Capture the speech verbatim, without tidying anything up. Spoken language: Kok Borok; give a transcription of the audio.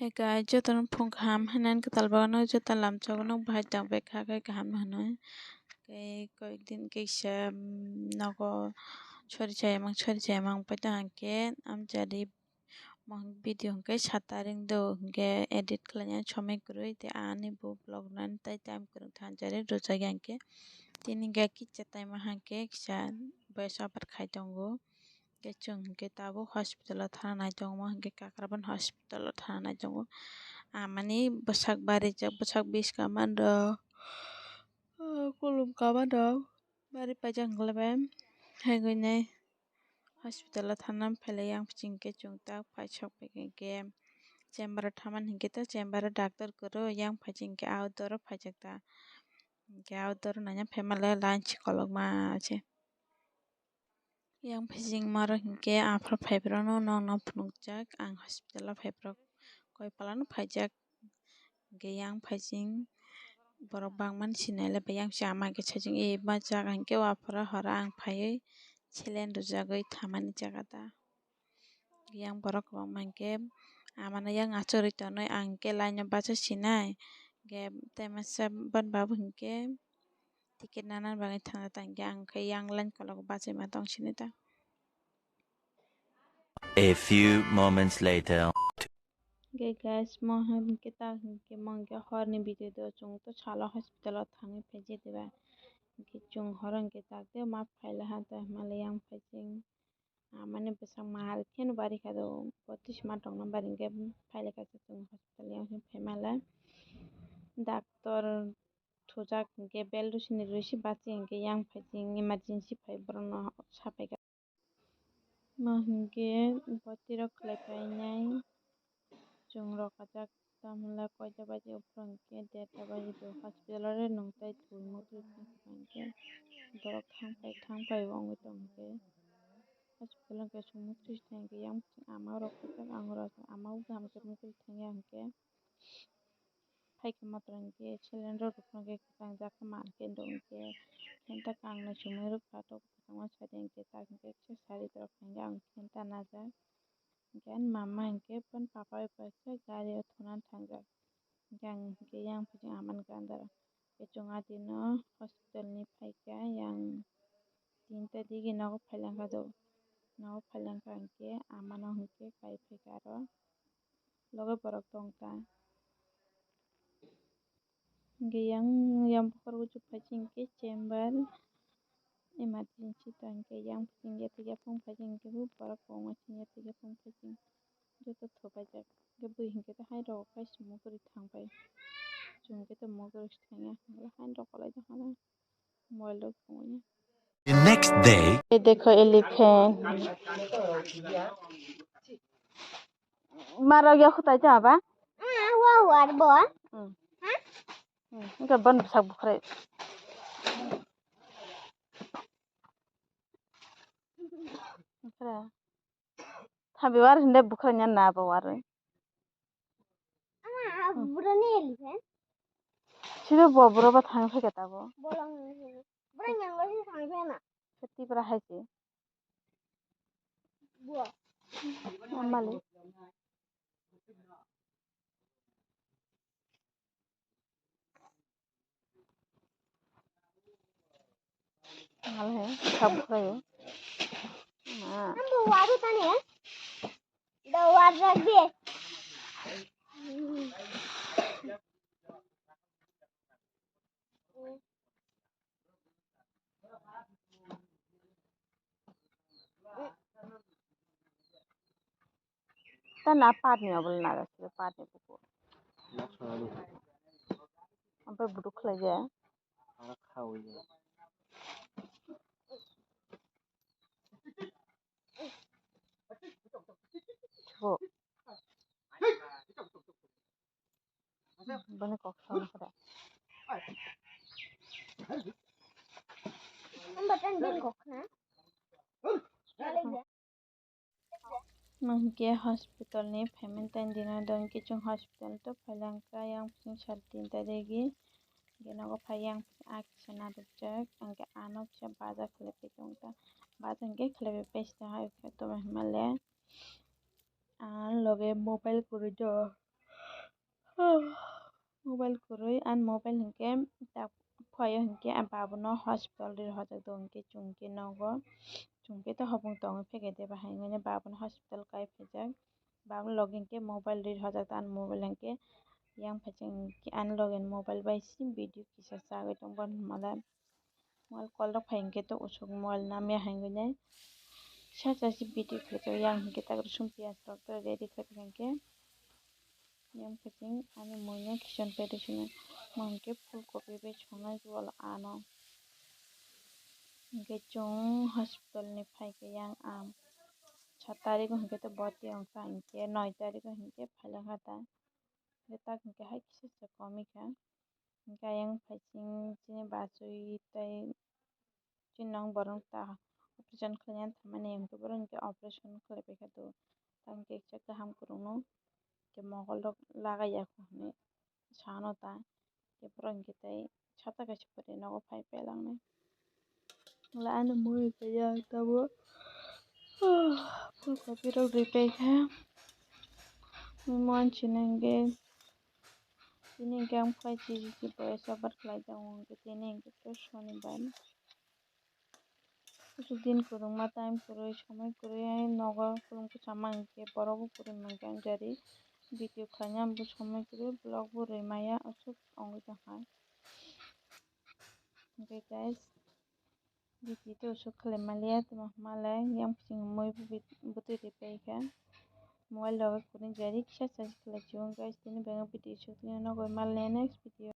Hey guys, jotono phung kaham hinwi kwtal bagwi joto lamsogo, nok bahai tong bai kha khe kaham hwnwi. Tei koyek din kisa, mm, nogo sori chayamang, sori chayamang pai tong hwnkhe amchari mo video hwnkhe sataring do hwnkhe edit khlaina somoi kwrwi tei ani bo vlog nani tei time kwrwng thanjari rwjak ya hwnkhe tini hwnkhe kisa time hwnkhe kisa boyes abar khai tongo. Hwnkhe chwng hwnkhe tabuk hospital o thana nai tongo, hwnkhe kakraban hospital o thana nai tongo. Amani bwsak barijak, bwsak bish kaman rok, ah, kulum kaman rok bari paijak hwnkhe bai. Haikhai nai hospital o thana phailai yang, hwnkhe chwng tak phai sok phaikha hwnkhe chamber o thaman hwnkhe ta chamber o doctor kwrwi, yang phai hwnkhe outdoor o phaijak ta. Hwnkhe outdoor o naina phaima le line si kolokma se. Yang phai jing maro hwnkhe aphuru phaibrokno nokno phunukjak, ang hospital o phaibrok koi palano phaijak. Hwnkhe yang phai jing borok bangmani sinai le, yang si ama hwnkhe sajing e ma jaga hwnkhe o aphuru horo ang phaiwi salen rwjagwi thamani jaga ta. Yang borok kwbangma hwnkhe amano yang achugwi tonwi ang hwnkhe line o bacha sinai, hwnkhe tei masa ban babu hwnkhe ticket nana bagwi thangna ta hwnkhe ang khe yang line kolok bachai ma tong sini ta. A few moments later. Hwnkhe guys, mo hwnkhe ta hwnkhe mo hwnkhe horni video do, chwng to salo hospital o thangwi phaijak diba, hwnkhe chwng horo hwnkhe tak de ma phaila ha ta hwnmale yang phai jing. Amani bwsak ma hari kheno bari kha do, botisma tongna bari hwnkhe phailai kha chwng hospital yang phaimale doctor thujak hwnkhe bel rwsini rwsi bachi hwnkhe yang phai jing emergency phai borokno sapai kha. Ma hwnkhe boti rok khlai painai chwng rok ajak. Tamla koita baji uphuru hwnkhe derta baji do hospital o re nwng tai thwi motwi hwnkhe borok thang pai thang pai wngwi tong hwnkhe hospital hwnkhe chwng motwi thang hwnkhe yang ama rok khe ama rok ama o kaham khe motwi thang ya hwnkhe phaikhe matwrwng khe cylinder rok phano khe kwchang jak khe man khe do hwnkhe phenta kang no chumui rwkha tok kwchangma sari hwnkhe tak hwnkhe kisa sari rok hwnkhe ang phenta najak hwnkhe ani mama hwnkhe phone papa bai paisa gari o thunani thangjak hwnkhe ang hwnkhe yang phai amani gandar khe chwng adino hospital ni phaikha yang tinta digi nogo phailangkha do nogo phailangkha hwnkhe amano hwnkhe kai phaikha aro. Loge borok tong ta. Hwnkhe yang, yang bukhuk rok phai chwng khe chamber emergency ta hwnkhe yang phai chwng yathek yaphang phai chwng khe borok kwbangma chwng yathek yaphang phai chwng joto thupajak. Hwnkhe bui hwnkhe ta hai rok khai se muguri thang pai. Chwng khe ta muguri se thang ya. Hwnkhe hai rok kwlai tong hana. Mobile rok tongwi. The next day. Ei dekho elephant. Maro ya khutai ta ba? Ah, wa war bo. Hmm. Hmm. Engka ban sak bukhre. Bukhre. Thabi war hinde bukhre nya na ba war. Ama, burani elephant. Sido bo buro ba thang phaikha tabo. Bolong ni sini. Bura nyang lo si thang phaina. Tipra hai se. Bo. Amali. Ngal he, sab khayo. Ma. Ambo waru tane. Da war ragbe. Ta na patni obo na ga sile patni buku. Omo buduk khlai ya. Ara khawi ya. Bo. Bini kok sama kore. Ambo tan bini kok na. Hwnkhe hospital ni payment time dina don kiching hospital to phailangkha yang sing sar tin tarigi. Hwnkhe nogo phai yang a kisa narwkjak hwnkhe ano kisa baja khlaipai tongkha. Baja hwnkhe khlaipai paisa hai khe tongma hwnmale. Ang loge mobile kwrwi do. Mobile kwrwi, ani mobile hinkhe tak phaio hinkhe, a babuno hospital ri rwjak do hinkhe, chwng khe nogo, chwng khe to hopung tongwi phege de bahai hinwi babuno hospital kai phaijak. Babuno logi hinkhe mobile ri rwjak do, ani mobile hinkhe yang phaijak hinkhe ani logi ni mobile bai sim video kisa chagwi tong bono hwnmale. Mobile call rok phai hinkhe to usuk mobile namya hinwi nai. Sa chasi video khlaijak yang hinkhe tak rwsong piyaj rok to ready khlai hinkhe. Yang phaijak ani mui no khichon pai rwsino. Mo hinkhe phul kopi bai songnai wall ano. Hinkhe chwng hospital ni phaikhe yang ang sat tarikh o hinkhe to boti ongkha hinkhe noi tarikh o hinkhe phailakha ta. Hinkhe tak hinkhe hai kisa se komikha. Hinkhe ayang phaising chini bachwi tei chini nong borok ta operation khlaina thammani hinkhe borok hinkhe operation khlaipaikha do. Tamo khe kisa kaham kwrwngno hinkhe mogol rok lagaiya hinwi sano ta. Hinkhe borok hinkhe tei sata kaisa pore nogo phai pailangnai. Wngla ani mui kaya tabo. Phul kopi rok ripai kha. Mui muan chini hinkhe tini hinkhe ang phai chiji chi boya chobar khlai tongo hinkhe tini hinkhe to sonibar. Kuchuk din kwrwngma time kwrwi somoi kwrwi nogo khulum kwchama hinkhe borok bo kwrwi mankhe ang jari video khlaina bo somoi kwrwi vlog bo rwi maya aswk ongwi tongkha. Hinkhe guys, video to usuk khlai maliya, tamo hwnmale yang bising mui butwi ripai kha. Mobile loge kwrwi jari kisa charge khlai chwng guys, tini bangwi video usuk tini nogo maliya next video.